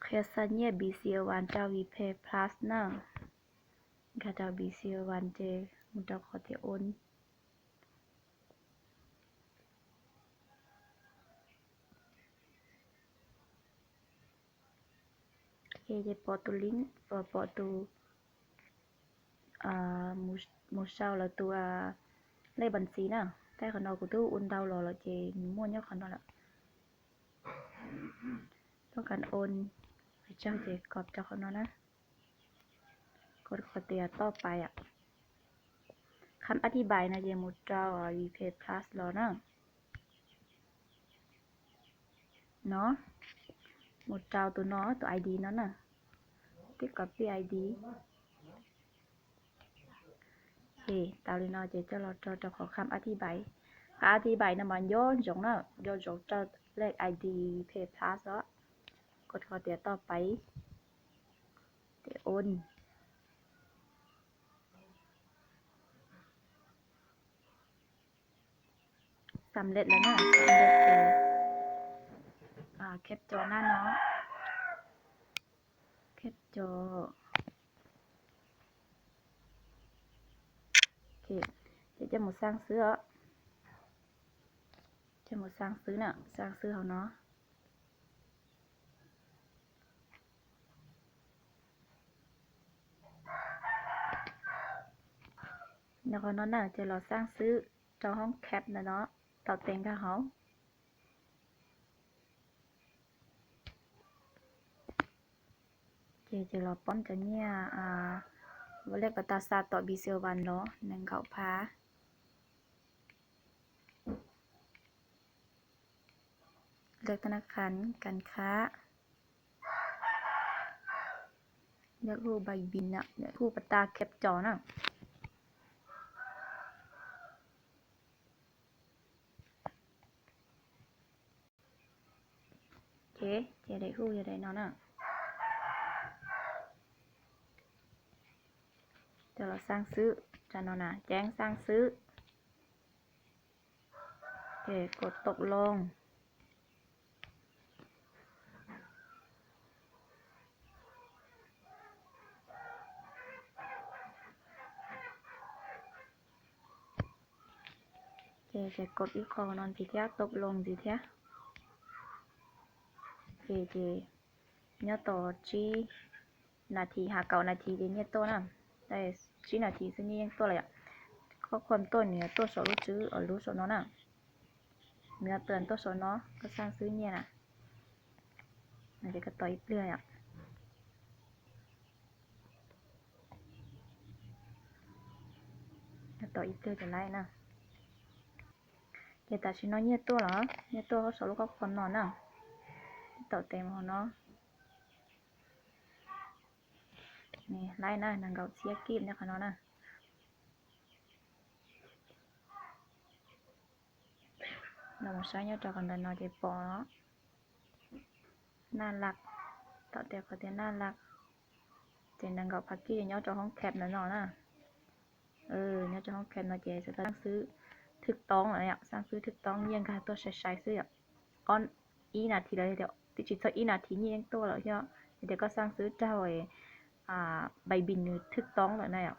Qhia xa nyiaj B C O One rau VPay Plus na. Nkag rau B C O One ces mus rau qhov tias ôn. Ces pom tus link, pom tus, mus sau lawv tus lej npas ntxiv na. Tej qhov no kuv twb ua ntau los lawm ces nws muaj nyob qhov no lawm. Toj kas ôn, pes tsawg ces kos rau qhov no na. Kos qhov tias toj pais. Kham ab thib pais no ces mus rau VPay Plus los na. No, mus rau tus no, tus ID no na. Twb copy ID. Ces tau li no ces coj los rau rau qhov kham ab thib pais. Kham ab thib pais no mas nco ntsoov na, nco ntsoov rau lej ID VPay Plus os. Kos qhov tias toj pais, ces ôn. Xam lej lawm na, xam lej ces khep cov na no, khep cov. Ces coj mus xaj xwb os. Coj mus xaj xwb na, xaj xwb hauv no. Nyob qhov no na ces los xaj xwb rau hoob khep ntawm no, tau tes nkag hauv. Ces ces los poob cov nyiaj, lej pas tas xa tom B C O One los nees nkaum phav. Lej thab nab qhas, kas khab, lej hu pais pis na, lej hu pas tas khep cov na. Ces ces daim hu yog daim no na. Coj los xaj xwb, tsam no na, ceev xaj xwb. Ces kos tau loo. Ces ces kos ib qho no ntxiv thiab, tau loo ntxiv thiab. Ces ces nyob tau tsib nas this, ha kaum nas this ces nyiaj tuaj na. Tsib nas this xwb nyiaj yeej tuaj lawm yom. Khob khuam tuaj nws yuav tuaj saum lub tswb, lub saum no na. Nws yuav tuaj saum no, koj xaj xwb nyiaj na. No ces koj tos ib pliag yom. Tos ib pliag ces laib na. Ces tam sim no nyiaj tuaj los, nyiaj tuaj saum lub khob khuam no na. Tau tes mus hauv no. Laib na, nees nkaum txhiab kib nyob qhov no na. No mus saib nyob rau qhov ntawm no ces pom naj laj, tau tes qhov tias naj laj. Ces nees nkaum phav kib ces nyob rau hoob khep ntawm no na. Nyob rau hoob khep no ces xav tau xaj xwb thwj toob lawm, xaj xwb thwj toob nyiaj nkag tuaj sai sai xwb yom. Ob, ib nas this los yog tias twb tsis txog ib nas this nyiaj yeej tuaj lawm thiab. Yog tias koj xaj xwb raug pais pis nws thwj toob lawm na yom.